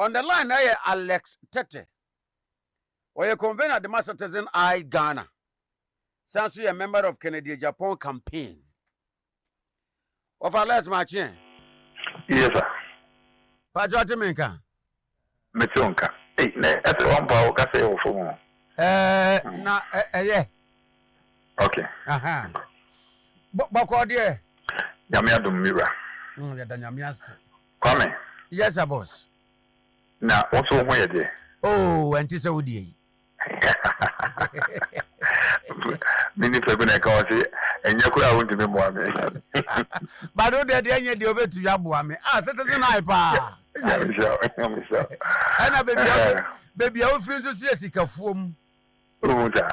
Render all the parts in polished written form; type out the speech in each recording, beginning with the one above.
On the line na yɛ Alex Tete. Ɔyɛ convener de ma Citizen Eye Ghana. San so yɛ member of Kennedy Agyapong campaign. Wɔfa Alex Makye. Yes, sir. Patro, ate me nka. Mete wo nka. Ei, na ɛsɛ wɔmpa wo kasa yɛ wɔ fam o. Na ɛyɛ. Okay. Aha. Bɔkɔ deɛ. Nyame adom, mi wura. Yɛda Nyame ase. Kwame. Yes, sir, boss. Na wo nso wo ho yɛ deɛ? Oh, ɛnte sɛ wo deɛ yi. Me nipa bi na ɛka wɔ se ɛnyɛ koraa a wontumi mmoa me. But wo deɛ nyɛ deɛ wobɛtumi aboa me. Ah, Citizen Eye paa. Nyame hyira wo, Nyame hyira wo. Ɛna baabi a wofiri nso so yɛ sikafoɔ mu. Wohu saa.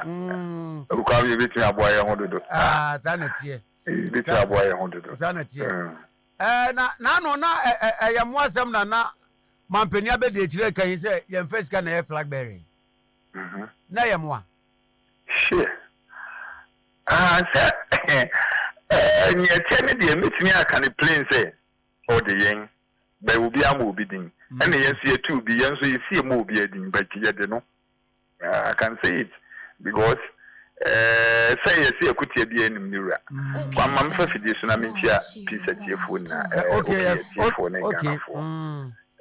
Kwame, yɛbɛtumi aboa yɛn ho dodo. Ah, saa na teɛ. Yɛbɛtumi aboa yɛn ho dodo. Saa na teɛ. Ɛɛ na n'ano na ɛyɛ mmoa asɛm na mampanin abɛdi akyire kan yi sɛ yɛmfa sika na ɛyɛ flag bearing. Na ɛyɛ mmoa. Hyeɛ. Ah, sɛ neɛ kyɛ ne deɛ, mɛtumi aka ne plain sɛ ɔde yɛn bɛ obi ama obi din, ɛna yɛn nso yɛtu obi, yɛn nso yɛsi emu obi adin, but yɛde no. I can say it because sɛ yɛsi akutia bi anim ne wura. Kwama mfa fidie so na menkyia Peace atiefoɔ nyinaa, okay, atiefoɔ ne Ghanafoɔ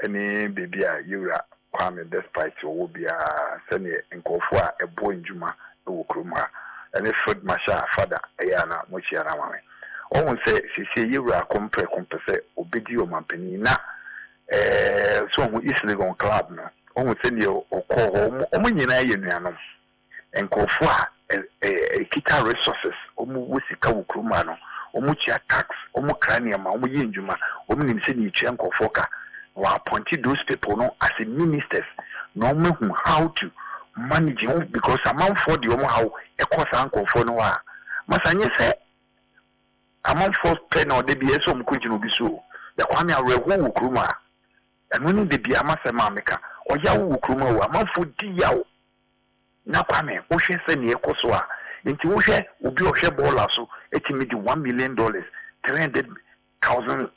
ɛne beebi a yɛwura Kwame Despite ɔwɔ biara, sɛneɛ nkurɔfoɔ a ɛboɔ ndwuma wɔ kurom ha ɛne Field Marshal Fada ɛyɛ ana mokyia no ama me. Ɔhu sɛ sesie yɛwura akɔmprɛko pɛ sɛ obɛdi ɔmampanin na so ɔhu East Legon Club no, ɔhu sɛdeɛ ɔkɔɔ hɔ, ɔmo nyinaa yɛ nuanom, nkurɔfoɔ a ɛkita resources, ɔmo wɔ sika wɔ kurom ha no, ɔmo tua tax, ɔmo kra nneɛma, ɔmo yɛ ndwuma, ɔmo nim sɛ deɛ etua nkurɔfoɔ ka. Wɔ appoint those people no as a ministers na ɔmo ehu how to manage ho, because amanfoɔ deɛ, ɔmo haw ɛkɔ saa nkurɔfoɔ no hɔ a, masa nyɛ sɛ amanfoɔ pɛ na ɔde bi ɛsɛ ɔmo kɔ gyina obi so o. Yɛkwame, awerɛhoɔ wɔ kurom a, ɛno ne de bi amasɛm a meka, ɔyaw wɔ kurom a o, amanfoɔ di yaw. Na Kwame, wohwɛ sɛ nea ɛkɔ so a, nti wohwɛ obi a ɔhwɛ bɔɔla so etimi de $1 million, €300,000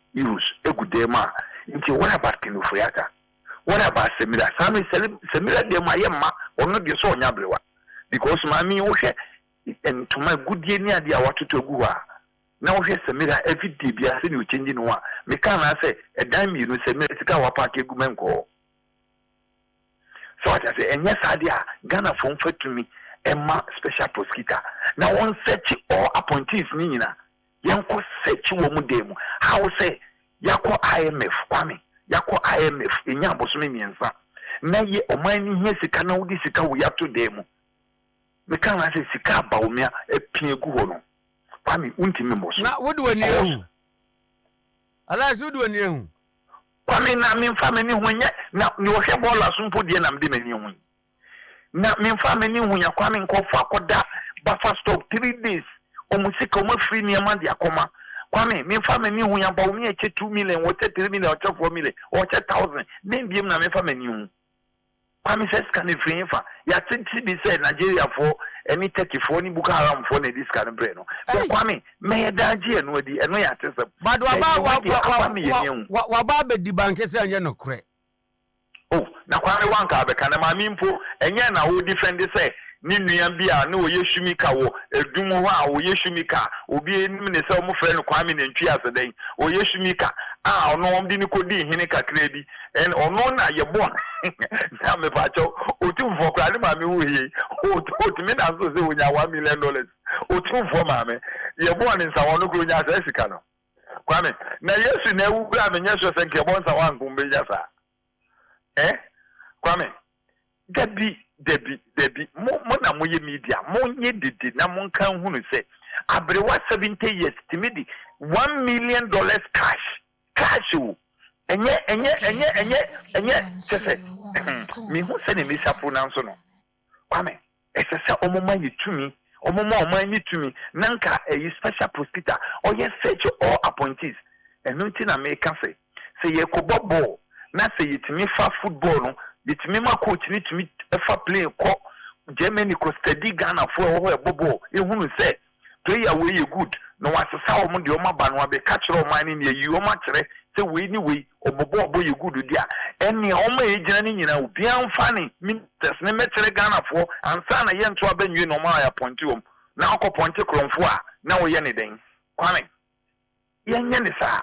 egu dan mu a, nti what about Ken Ofori-Atta? What about Samira? Sami Samira deɛ mu ayɛ mma ɔno deɛ sɛ ɔnya aberewa, because maame, wohwɛ ntoma agudie ne adeɛ a watoto agu hɔ a, na wohwɛ Samira everyday biara sɛnea ɔkyɛngyi no ho a, meka naa sɛ ɛdan mmienu, Samira sika a wapaake agu mɛnkɔɔ sɛ wate ase. Ɛnyɛ saa deɛ a, Ghanafoɔ mfa tumi ɛma special prosecutor na wɔn search all appointees ne nyinaa, yɛnkɔ search wɔ mu dan mu how sɛ yɛakɔ IMF. Kwame, yɛakɔ IMF ɛnya abosome 3 na yɛ ɔman no hia sika na wode sika wɔ yɛato dan mu. Meka na sɛ sika abawomia apia gu hɔ no, Kwame, wontumi mmɔ so. Na wode w'ani ehu, Alex, wode w'ani ehu? Kwame, na memfa m'ani ho nyɛ na ne ɔhwɛ bɔɔla so mpo deɛ na mede m'ani ho yi, na memfa m'ani ho ya. Kwame, nkɔfo akɔda buffer stock 3 days, ɔmo sika ɔmo afiri nneɛma de akɔma. Kwame, memfa m'ani ho ya ba ɔmo yɛ kyɛ 2 million, wɔkyɛ 3 million, ɔkyɛ 4 million, ɔkyɛ thousand den biem na memfa m'ani ho. Kwame, sɛ sika no firi fa, yɛatete bi sɛ Nigeriafoɔ ɛne Turkeyfoɔ ne Boko Haramfoɔ na ɛdi sika no brɛ no bɛ. Kwame, mɛyɛ dan gye ɛno adi, ɛno yɛ ate sɛm. But waba abɛdi banke sɛ ɛnyɛ nokorɛ. Oh, na Kwame, wanka abɛka na maame mpo ɛnyɛ na wo defend sɛ ne nua bi a ne wɔyɛ shoemaker wɔ edum hɔ a, wɔyɛ shoemaker, obi anim ne sɛ wɔn frɛ no Kwame Nantwi asɛdɛn, wɔyɛ shoemaker a, ɔno wɔn de ne kɔ di hene kakra bi, ɛn ɔno na yɛbɔ na mepakyɛw, Otumfoɔ koraa ne maame wo hie, otumi na nso sɛ wonya $1 million. Otumfoɔ maame yɛbɔ ne nsa wɔn no kuro nya sɛ sika no. Kwame, na Yesu na ewu kura menyɛ sɔ sɛ nkɛbɔ nsa wɔn anko mbɛnya saa. Kwame, dabi, dabi, dabi, mo na mo yɛ media, mo nye dede na mo nka nhunu sɛ aberewa 70 years tìmi di $1 million cash, cash o. Ɛnyɛ kyɛ sɛ mihu sɛ ne nisafo nanso no. Kwame, ɛsɛ sɛ ɔmo ma yɛ tumi, ɔmo ma ɔmo ani tumi na nka ɛyi special prosecutor ɔyɛ search all appointees. Ɛno nti na meka sɛ yɛkɔbɔ bɔɔl na sɛ yɛtumi fa football no, yɛtumi ma coach ne tumi fa plane kɔ Germany kɔ study Ghana foɔ ɛwɔ hɔ ɛbɔ bɔɔl, ehunu sɛ player wei yɛ good. na wasesa wɔn deɛ wɔn aba no abɛka kyerɛ ɔman no ne ayi wɔn akyerɛ sɛ wei ne wei ɔbɔbɔ ɔbɔ yɛ good di a, ɛnea wɔn a ɛgyina no nyinaa obiara mfa ne ministers ne mmɛkyerɛ Ghanafoɔ ansa na yɛnto aba nwie na wɔn a yɛapɔnte wɔn na akɔ pɔnte korɔmfoɔ a na wɔyɛ ne dɛn? Kwame, yɛnyɛ ne saa.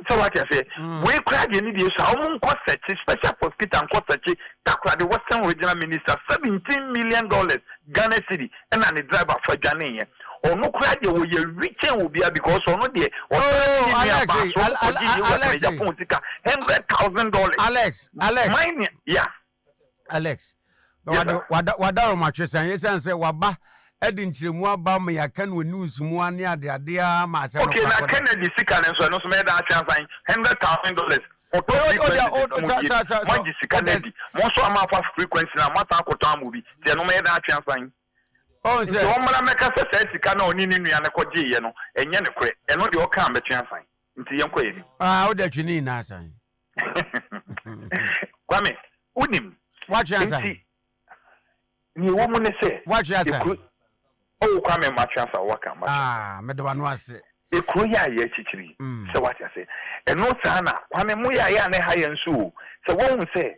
Sɛ wate aseɛ? Wei koraa deɛ ne deɛ sua, wɔn nkɔ sɛkye, special prosecutor nkɔ sɛkye Takoradi Western Regional Minister $17 million Ghana cedi ɛna ne driver fa dwaneeɛ. Ɔno koraa deɛ wɔyɛ wi kyɛn obiara because ɔno deɛ ɔsan ne nua Alex, baa so ɔkɔgye yɛ wɔ Alex, Japan sika $100,000. Alex, Alex. Mine, yeah. Alex, Yes, sir. Wada ɔmatwe san yɛsiane sɛ waba de nkyerɛmu aba ma yɛaka no wɔ news mu ne adeadeɛ ma asɛm no Okay, na kɔ akɔda. Kennedy sika no nso, ɛno nso mɛyɛ da atwe asan $100,000. Ɔtɔ frequency o, mu die moagye sika no adi, mo nso ama afa frequency na moasan akɔtɔ ama obi, nti ɛno mɛyɛ da atwe asan. Ɔn Nti sɛ ɔmmra mɛka sɛ saa sika no a ɔne ne nua no kɔgyeeɛ no ɛnyɛ nokorɛ, ɛno deɛ ɔka a mɛtwe asan. Nti yɛnkɔ yɛn anim. Ah, wode atwe ne nyinaa asan. Kwame, wonim Woatwe asan. Nti nea ɛwɔ mu ne sɛ Woatwe asan. Ekuro ɔwɔ Kwame, matwe asa, waka matwe asa. Ah, mede w'ano ase. Ekuro yi a yɛakyikyiri yi, sɛ wate ase, ɛno saa na Kwame mo yɛ a yɛ a na ɛha yɛn nso o, sɛ woahu sɛ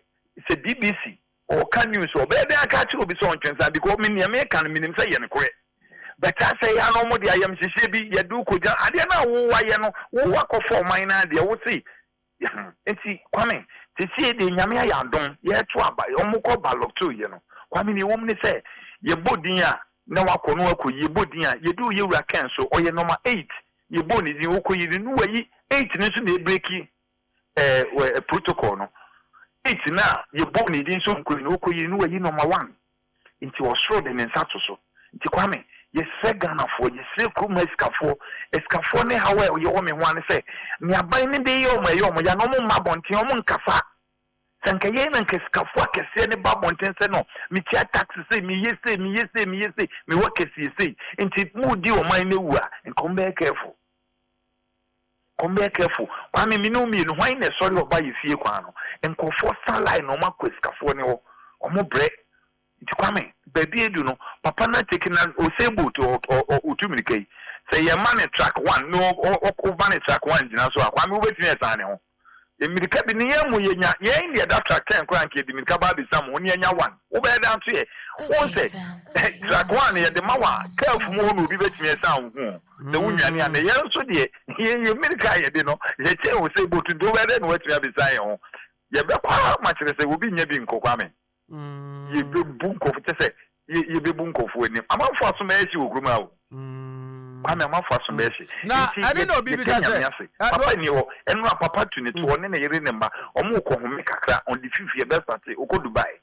BBC ɔka news, ɔbɛyɛ dɛn aka akyerɛ obi sɛ ɔntwe nsa? Because me nea meka no menim sɛ yɛ nokorɛ, but asɛ yɛ a na ɔmo de ayamhyehyeɛ bi yɛde wo kɔgya adeɛ no a wowayɛ no, wowɔ akɔfa ɔman no adeɛ wo se. Nti Kwame, sesie deɛ Nyame ayɛ adom, yɛto aba, ɔmo kɔ ballot yɛ no. Kwame, nea ɛwɔ mu ne sɛ yɛbɔ din a na wakɔ no akɔ yi, yɛbɔ din a yɛde oyɛwura Ken so, ɔyɛ number 8, yɛbɔ ne din wokɔ yi no wayi 8 no nso na ɛbreak ɛɛ protocol no. 8 na yɛbɔ ne din nso nkɔ yi no wokɔ yi no wayi number 1, nti ɔsoro de ne nsa to so. Nti Kwame, yɛsrɛ Ghanafoɔ, yɛsrɛ kurom asikafoɔ, asikafoɔ ne haw a yɛwɔ me ho ane sɛ ne aban ne de yɛ ɔmo ɛyɛ ɔmo ya na ɔmo mma abɔnten, ɔmo nkasa. Sɛ nka yɛn na nka sikafoɔ akɛseɛ ne ba abɔnten sɛ no metua tax sei, meyɛ sei, meyɛ sei, meyɛ sei, mewɔ kɛseɛ sei, nti mudi ɔman no awu a, nka ɔmo bɛyɛ careful, ɔmo bɛyɛ careful. Kwame, me ne wo mmienu, hwan na ɛsɔre ɔba yɛ fie kwan no, nkɔfoɔ sa line na ɔmo akɔ asikafoɔ ne hɔ, ɔmo brɛ. Nti Kwame, baabi edu no, papa na take na ose boat ɔtu mirika yi sɛ yɛ ma ne track 1 na ɔba ne track 1 gyina so a, Kwame, wobɛtumi ɛsan ne ho mmirika bi ne yɛn mu yɛnya yɛn deɛ da track 10 koraa, nka yɛde mirika ba abɛsa mu ne yɛnya 1, wobɛyɛ da nso yɛ wɔn sɛ track 1 yɛde ma wa curve mu hɔ na obi bɛtumi ɛsan wo ho sɛ wonwane a, na yɛn nso deɛ yɛn yɛ mirika a yɛde no yɛkyɛn wo sɛ boat, nti wobɛyɛ dɛ na watumi abɛsa yɛn ho. Yɛbɛkɔ ama kyerɛ sɛ obi nya bi nkɔ. Kwame, yɛbɛbu nkɔfo kyɛ sɛ yɛbɛbu nkɔfo anim, amanfo aso bɛyɛ hye wɔ kurom a o. Kwame, amanfo aso bɛyɛ hye. Na ɛne na obi bisa sɛ papa ni hɔ ɛno a papa tu ne to, ɔne ne yere ne mma ɔmo kɔ home kakra on the 5th yɛbɛstart, ɔkɔ Dubai.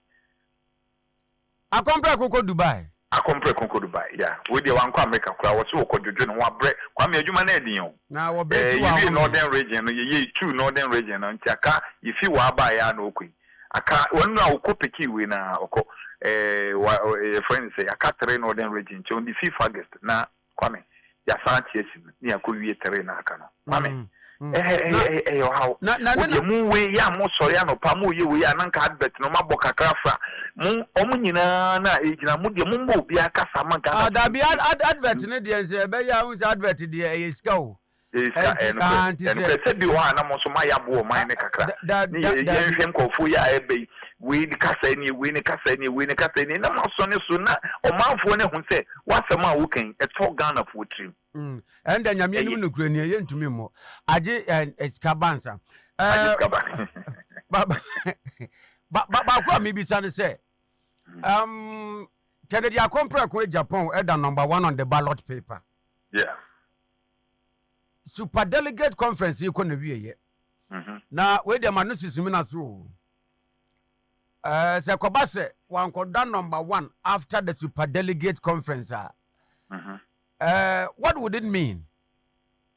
Akɔmprɛko kɔ Dubai. Akɔmprɛko kɔ Dubai ya, wei deɛ wankɔ America koraa, wɔ so wɔkɔ dwodwo ne ho abrɛ. Kwame, adwuma no ɛden o. Na wɔbrɛ si wɔ yɛwie ahome. Northern Region no, yɛyɛ two Northern Region no, nti aka yɛfi wɔ abaeɛ a na ɔkɔ yi aka wɔn a ɔkɔ pick wei na ɔkɔ wa yɛfrɛ no sɛ aka three Northern Region, nti on the 5th August na Kwame yɛasan ate asi mu ne yɛakɔ wie three na aka no. Kwame, ɛyɛ ɛyɛ ɔhaw. Na wodeɛ mo wei yɛ a mo sɔre anɔpa mo yɛ wei a na nka advert no mabɔ kakra fra mo, ɔmo nyinaa na ɛgyina mo deɛ mo mbɔ obiara kasa ma Ghana. Ah, dabi, advert ne deɛ nsɛ ɛbɛyɛ ahu sɛ advert deɛ ɛyɛ sika o. Sika Ɛnti, ah, nti ɛnokorɛ sɛ bi wɔ hɔ a na mo nso mayɛ aboɔ ɔman ne kakra da ne dabi. Yɛnhwɛ nkɔfoɔ yi a ɛbɛ yi, wei ne kasa nie, wei ne kasa nie, wei ne kasa nie, na mo asɔ ne so na ɔmanfoɔ no hu sɛ wasɛm a wokan ɛtɔ Ghanafoɔ tirim. Ɛnda Nyame anim Ɛyɛ. Nokorɛ nie, yɛntumi mmɔ agye sika bansa. Agye sika ba. Baako a mebisa ne sɛ Kennedy Akɔmprɛko Japan ɛda number 1 on the ballot paper. Super delegate conference yi kɔ na wieyɛ na wei deɛ ma no sisimi na so o. Sɛ kɔba sɛ wankɔda number 1 after the super delegate conference a, what would it mean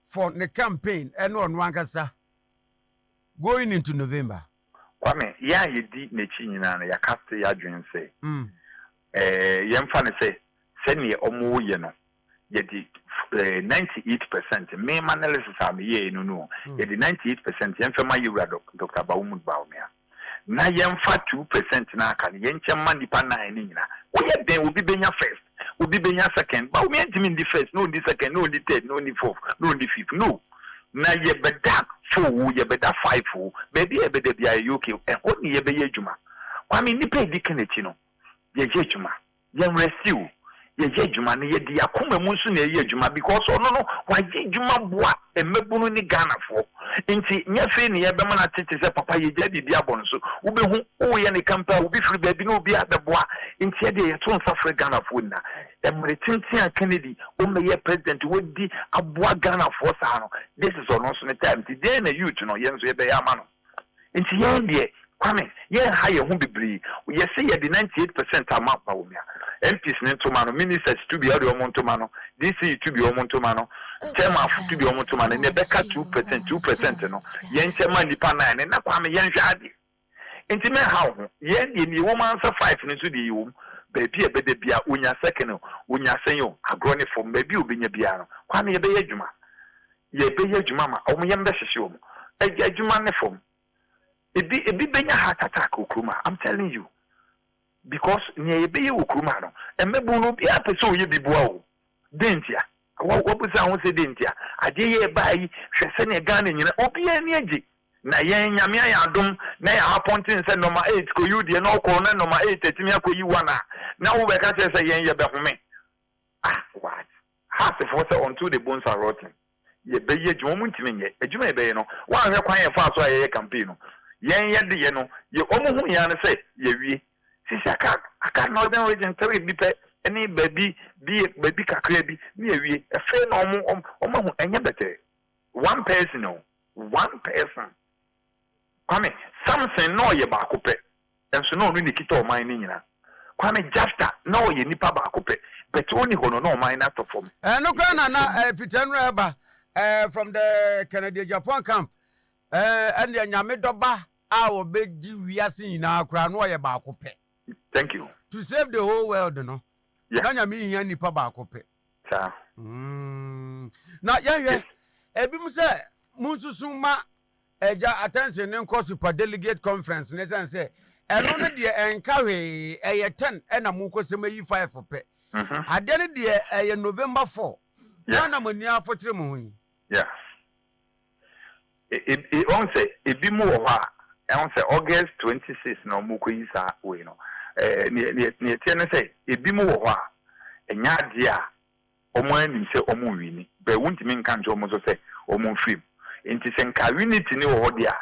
for ne campaign ɛne ɔno ankasa going into November? Kwame, yɛn a yɛdi n'akyi nyinaa no, yɛaka se yɛadwene sɛ yɛmfa no sɛ sɛneɛ ɔmo yɛ no, yɛde 98%, mema analysis a meyɛɛ no, yɛde 98% yɛmfa ma yɛwura Dr. Bawumud Bawumia na yɛmfa 2% na aka no yɛnkyɛn ma nipa nine no nyinaa. Woyɛ den obi bɛnya first. Obi bɛnya second. Bawumia ntumi ndi first, na ɔndi second, na ɔndi third, na ɔndi fourth, na ɔndi fifth. No. Na yɛbɛda four o, yɛbɛda five o, baabi a yɛbɛda biara yɛyɛ okay. Ɛhɔ ne yɛbɛyɛ adwuma. Kwame, nnipa a ɛdi kan akyi no, yɛyɛ adwuma. Yɛn rest o, yɛyɛ adwuma no, yɛde yɛn akoma mu nso na ɛyɛ adwuma because ɔno no wayɛ adwuma boa mmabunu ne Ghanafoɔ. Nti nyɛ afei ne yɛbɛma no atete sɛ papa yɛgyae biribi abɔ no so. Wobɛhu woyɛ ne campaign a obi firi baabi na obi abɛboa. Nti ɛdeɛ yɛto nsa frɛ Ghanafoɔ nyinaa. Mmere tenten a Kennedy ɔmmɛyɛ president wadi aboa Ghanafoɔ saa no, this is ɔno nso ne time. Nti deɛn na youth no yɛn nso yɛbɛyɛ ama no? Nti yɛn deɛ Kwame yɛnha yɛn ho bebree. Yɛse yɛde 98% ama Bawumia. MPs no ntoma no, ministers tu bi a wode wɔn ntoma no, DCE tu bi wɔn ntoma no, chairman fo tu bi wɔn ntoma no, nea ɛbɛka 2%, 2% no yɛnkyɛ ma nnipa nine no na Kwame yɛnhwɛ adeɛ. Nti mɛnha wo ho. Yɛn deɛ nea ɛwɔ mu ara sɛ five no nso deɛ yɛwɔ mu. Baabi a ɛbɛda biara, ɔnya second o, ɔnya sɛn o, agorɔ ne fam, baabi a ɔbɛnya biara no, Kwame yɛbɛyɛ adwuma. Yɛbɛyɛ adwuma ma wɔn, yɛn bɛhyehye wɔn. Adwuma ne fam. Ebi ebi bɛnya heart attack wɔ kurom ha, I'm telling you. Because nea yɛbɛyɛ wɔ kurom ha no, mmabun no obiara pɛ sɛ ɔyɛ bi boa o. Dɛn ntia? Wa wabisa ho sɛ dɛn ntia? Adeɛ yi a ɛbaa yi, hwɛ sɛnea Ghana nyina, obiara ani agye. Na yɛn, Nyame ayɛ adom na yɛ appointing sɛ number eight kɔyi wo deɛ na ɔkɔ na number eight atumi akɔyi one a, na wobɛka kyerɛ sɛ yɛn yɛbɛhome. Ah what? Hearts foɔ sɛ until the bones are rotten yɛbɛyɛ adwuma, wɔn ntumi nyɛ adwuma a yɛbɛyɛ no, woanhwɛ kwan a yɛfaa so a yɛyɛ campaign no, yɛn yɛde yɛ no, yɛ wɔn hu yɛn ara ne sɛ yɛawie. Sisi aka aka Northern region three bi pɛ ne baabi bi baabi kakra bi ne yɛawie. Ɛfei na wɔn wɔn wɔn ahu ɛnyɛ bɛtɛɛ. One person o, one person. Kwame, Samson na ɔyɛ baako pɛ, nso na ɔno na ɛkita ɔman no nyina. Kwame Jafta na ɔyɛ nipa baako pɛ, but ɔnni hɔ no na ɔman no atɔ fam. Ɛno koraa na na fitia no ɛba from the Kennedy Agyapong camp, ɛndeɛ Nyame dɔba a ɔbɛgye wiase nyinaa koraa na ɔyɛ baako pɛ. Thank you. To save the whole world no, na Nyame hia nipa baako pɛ. Saa. Na yɛhwɛ, ebinom sɛ monsusu ma Agya attention no nkɔ super delegate conference no ɛsiane sɛ ɛno no deɛ ɛnka hwee, ɛyɛ 10 ɛna mokɔsɛm ayi 5 pɛ. Adeɛ no deɛ ɛyɛ November 4 na na mo ani afokyere mo ho yi. Yeah. Wɔn sɛ ebi mu wɔ hɔ a ɛho sɛ August 26 na wɔn kɔyi saa wei no. Neɛ ɛteɛ ne sɛ ebi mu wɔ hɔ a ɛnyɛ adeɛ a wɔn ara nim sɛ wɔn nwini but wontumi nka nkyerɛ wɔn nso sɛ wɔn mfiri mu. Nti sɛ nka unity no wɔ hɔ deɛ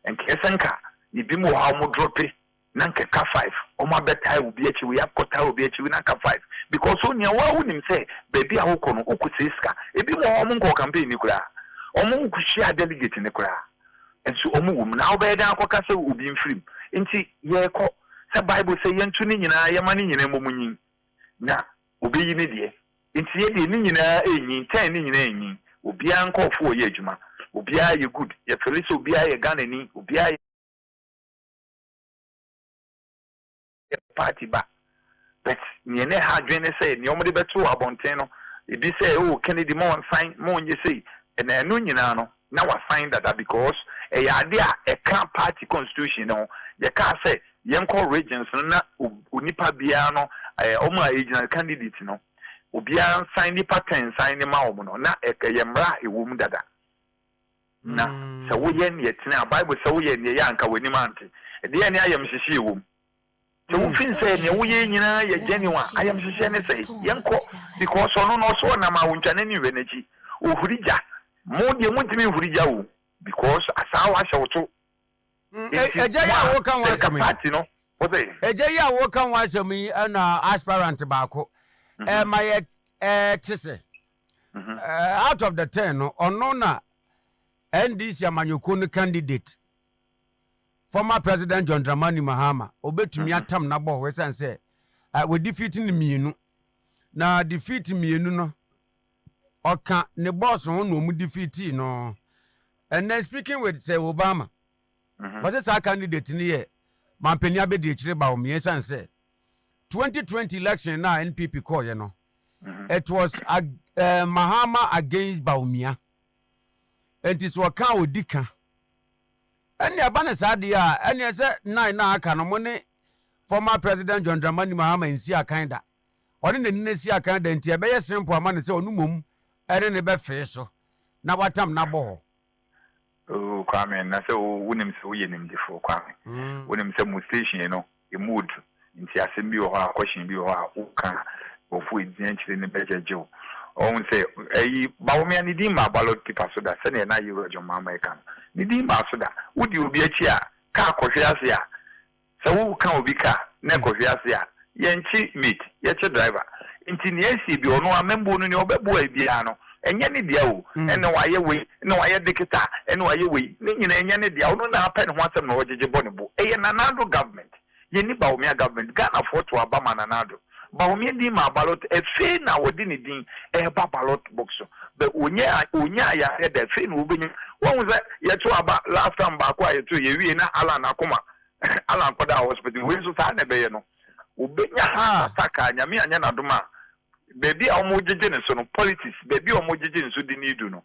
a, nka ɛsɛ nka ebinom wɔ hɔ a wɔn drope na nka ɛka five, wɔn abɛtae obi akyi, wei akɔtae obi akyi, wei na aka five. Because onua wo ara wonim sɛ baabi a wokɔ no wokɔ sɛe sika. Ebinom wɔ hɔ a wɔn nkɔɔ campaign no koraa, wɔn nkɔhyiaa delegate no koraa nso wɔn wɔ mu. Na wobɛyɛ dɛn akɔka sɛ obi mfiri mu? Nti yɛrekɔ sɛ Bible sɛ yɛnto ne nyinaa, yɛma ne nyinaa mmom nyin na Obeyi ne deɛ. Nti yɛ deɛ ne nyinaa ɛnyin, kyɛn ne nyinaa ɛnyin. Obiara nkɔɔfoɔ yɛ adwuma. Obiara yɛ good. Yɛ fele sɛ obiara yɛ Ghanani, obiara yɛ party ba. But neɛ na ɛha adwene ne sɛ neɛ wɔde bɛto abɔnten no, ebi sɛ oh Kennedy ma ɔnsan, ma ɔnyɛ sei. Na ɛno nyinaa no, na wasan dada because ɛyɛ adeɛ a ɛka party constitution no ho. Yɛkaa sɛ yɛnkɔ regions no na onipa biara no wɔn a ɛgyina candidate no obiara nsan nipa ten nsan ne ma wɔn no, na ɛyɛ mmara a ɛwɔ mu dada. Na sɛ woyɛ neɛ ɛtene a, Bible sɛ woyɛ neɛ ɛyɛ a nka w'anim ante. Ɛdeɛn ne ayamhyehyeɛ wɔ mu? Sɛ wofin sɛ nea woyɛ yi nyinaa yɛ genuine a, ayamhyehyeɛ ne sɛe. Yɛnkɔ because ɔno no ɔsɛ ɔnam a ɔntwa n'ani nhwɛ n'akyi. Ɔhuri gya. Mo deɛ montumi nhuri gya o because asaawa ahyɛ wo to. Nti Agya yi mo a a woka ho sɛ nka asɛm yi, party no wo se. Agya yi a woka ho asɛm yi ɛna aspirant baako ɛma yɛ ɛte sɛ out of the 10 no ɔno na NDC amanyɔkuo no candidate Former President John Dramani Mahama, obetumi atam n'abɔ hɔ esiane sɛ wɔ defeat no mmienu. Na defeat mmienu no, ɔka ne boss ho na wɔn defeat no. And then speaking with Sir Obama, ɔsɛ saa candidate no yɛ mampanin abɛdi akyire ba wɔn esiane sɛ 2020 election na NPP kɔɔyɛ no, it was Mahama against Bawumia. Nti sɛ ɔka a ɔdi ka. Ɛnneɛ ɛba no saa deɛ a, ɛnneɛ sɛ nine no a aka no, mo ne former President John Dramani Mahama nsi akan da. ɔne n'ani no asi akan da nti ɛbɛyɛ simple ama no sɛ ɔno mmom ne no bɛfee so na watam no abɔ hɔ. Oh Kwame, na sɛ wo wonim sɛ woyɛ nimdefoɔ Kwame. Wonim sɛ mo station yi no, ɛmu odu. Nti asɛm bi wɔ hɔ a, question bi wɔ hɔ a, woka a, nkurɔfoɔ a ɛgyina akyire no bɛgyɛgye wo. Ɔhu sɛ, ɛyi, Bawumia ne din mmaa ballot paper so da, sɛdeɛ na Yewura John Mahama ɛka no. Ne din mmaa so da. Wodi obi akyi a, kaa kɔhwe ase a, Sɛ wo ka obi car na ɛkɔhwe ase a, yɛnkye mate, yɛkye driver. Nti nea asie bi ɔno amambuo no nea ɔbɛboae biara no, ɛnyɛ ne dea o, ɛna wayɛ wei, ɛna wayɛ dikita, ɛna wayɛ wei, ne nyinaa ɛnyɛ ne dea, ɔno na apɛ ne ho asɛm na ɔgyegye bɔ ne bo. Ɛyɛ Nana Addo government, yɛnni Bawumia government, Ghanafoɔ too aba maa Nana Addo. Bawumia din maa ballot, afei na wɔde ne din ɛreba ballot box so, but ɔnya ɔnyaa yareɛ da, afei na ɔbɛnya. Woahu sɛ yɛtoo aba last time baako a yɛtoo yɛwie na Allan Akoma Alan kɔdaa hospital wei nso saa na ɛbɛyɛ no obenya heart attack a Nyame anyɛ n'adom a baabi a wɔn gyegye ne so no politics baabi a wɔn gyegye ne so de ne du no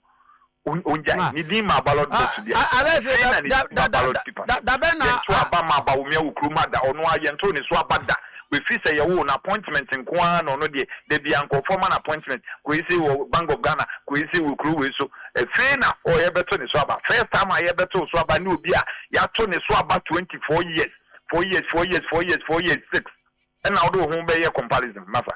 ongyae ne din ma ballot box bi a afei na ne din ma ballot paper so yɛnto aba ma Bawumia wɔ kurom ha da ɔno a yɛnto ne so aba da wefiri sɛ yɛwoo no appointment nko ara na ɔno deɛ da bia nkurɔfoɔ ma no appointment kɔyi sei wɔ Bank of Ghana kɔyi sei wɔ kuro wei so Afei na ɔrebɛto ne so aba. First time a yɛbɛto so aba ne obi a yɛato ne so aba 24 years, 4 years, 4 years, 4 years, 4 years, 6. Ɛna wode wo ho bɛyɛ comparison, masa.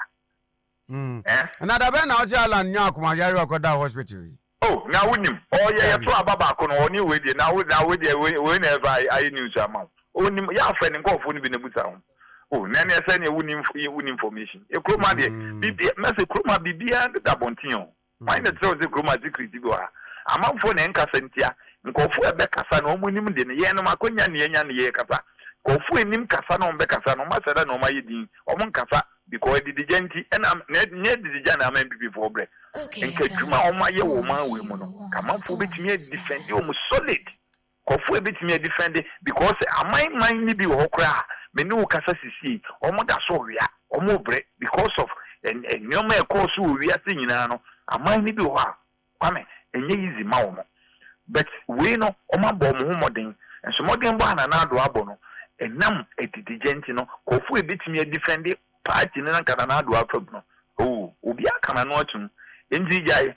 Eh? Na da bɛn na ɔse Alan nyaa akomayare a ɔkɔdaa hospital yi? Oh, na wonim. Ɔyɛ yɛto aba baako no, ɔne wei deɛ, na wo, na wei deɛ, wei, wei na ɛfa ayɛ news ama wo. Onim, yɛ afrɛ ne nkurɔfoɔ no bi na busa ho. Oh, na ɛneɛ sɛ neɛ wonim, wonim information. Kurom ha deɛ, biribi, mɛsɛ kurom ha biribiara deda abɔnten o. Hwan na ɛkyerɛ wo sɛ kurom ha secret bi wɔ ha? Amanfoɔ na ɛnkasa ntia. Nkurɔfoɔ a ɛbɛkasa no wɔn nim de no. Yɛn nom akwanya na yɛanya na yɛrekasa. Nkurɔfoɔ a ɛnim kasa na wɔn bɛkasa no wɔn asɛ da na wɔn ayɛ din. Wɔn nkasa because adidigya nti. Ɛna na nyɛ adidigya na ama NPP foɔ brɛ. Nka adwuma a wɔn ayɛ wɔ ɔman wei mu no nka amanfoɔ bɛtumi adefɛnde wɔn solid. Nkurɔfoɔ a ɛbɛtumi adefɛnde because aman man no bi wɔ hɔ koraa a me ne wo kasa sesie yi wɔn da so rewea, wɔn rebrɛ because of nneɛma a ɛkɔɔ so wɔ wiase nyinaa no aman no bi wɔ hɔ a Kwame ɛnyɛ easy ma wɔn but wei no wɔn abɔ wɔn ho mmɔden nso mmɔdenbɔ a Nana Addo abɔ no ɛnam adidigya nti no nkurɔfoɔ a ɛbɛtumi adefɛnde party no na nka Nana Addo afa mu no oh obiara ka n'ano atum enti gyae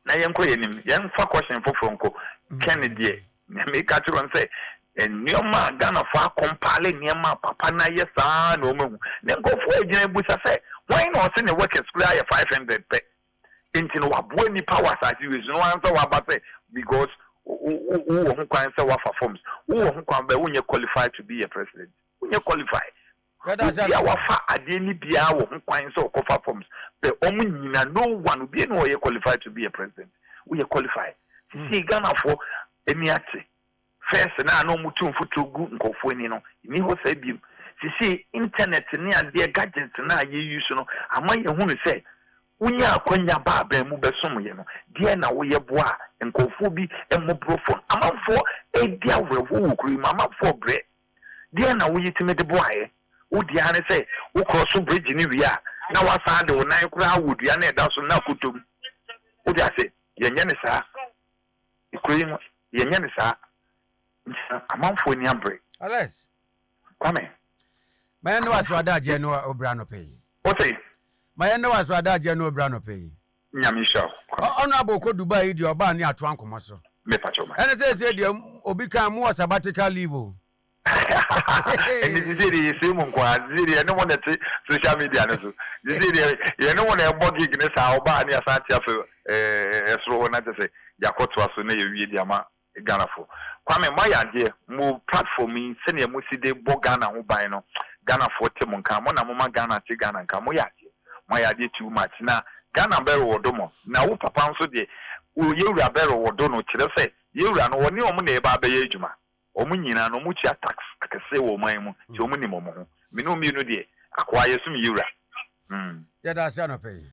na yɛnkɔ yɛn anim. Yɛmfa question foforɔ nkɔ. Ken deɛ, nea meka kyerɛ no sɛ, nneɛma a Ghanafoɔ akɔmpaale nneɛma a papa no ayɛ saa na wɔahu. Na nkurɔfoɔ agyina abusa sɛ, hwan na ɔse ne workers koraa yɛ 500 pɛ? Nti no waboa nnipa wɔ asase wei so na wansa waba sɛ because wowɔ ho kwan sɛ wafa forms, wowɔ ho kwan bɛ wonyɛ qualified to be a president. Wonyɛ qualified. Obi a wafa adeɛ no biara wɔ ho kwan sɛ ɔkɔfa forms but wɔn nyina no one obiara ni hɔ ɔyɛ qualified to be a president woyɛ qualified sisei Ghanafoɔ ani ate first no a na wɔn tu mfuturo gu nkurɔfoɔ ani no nni hɔ saa biom sisei internet ne adeɛ gadgets no a yɛ use no ama yɛhunu sɛ wonya akwanya ba aban mu bɛsom yɛ no deɛ na woyɛ boa nkurɔfoɔ bi mmɔborɔfoɔ amanfoɔ ɛdi awerɛhoɔ wɔ kuro yi mu amanfoɔ brɛ Deɛn na woyi tumi de boaeɛ? Wo deɛ ara ne sɛ wo krɔso bridge no wie a, na woasan de wo nan koraa wɔ dua no a ɛda so no na akɔtɔ mu. Wote ase? Yɛnyɛ no saa. Kuro yi mu, yɛnyɛ no saa. Nti no, amanfoɔ ani abere. Alex. Kwame. Ma yɛn ne w'aso adagyeɛ ne obra anɔpa yi. Wote? Ma yɛn ne w'aso adagyeɛ ne obra anɔpa yi. Nyame nhyira wo Kwame. Honourable kɔ Dubai yi deɛ ɔbaa ne atoa nkɔmɔ so. Me pakyɛw ma. Ɛne seesei deɛ obi kan mo wɔ sabbatical leave o. Ɛnti sisei deɛ yɛsei mu nko ara sisei deɛ yɛne mo na ɛte social media no so sisei deɛ yɛne mo na ɛbɔ gig ne saa ɔbaa ne yɛasan ate afɛ ɛsoro hɔ na kyɛ sɛ yɛakɔtoa so na yɛwie de ama Ghanafo. Kwame moayɛ adeɛ, mo platform yi sɛdeɛ mosi de bɔ Ghana ho ban no Ghanafoɔ te mo nka, mo na moma Ghana te Ghana nka, moyɛ adeɛ, moayɛ adeɛ too much na Ghana bɛrewɔdo mo, na wo papa nso deɛ yɛwura bɛrewɔdo no kyerɛ sɛ yɛwura no ɔne wɔn na ɛreba abɛyɛ adwuma, wɔn nyinaa no wɔtua tax akɛseɛ wɔ ɔman mu nti wɔn nim wɔn ho, me ne wo mmienu deɛ akoa yɛsom yɛwura. Yɛda ase anɔpa yi.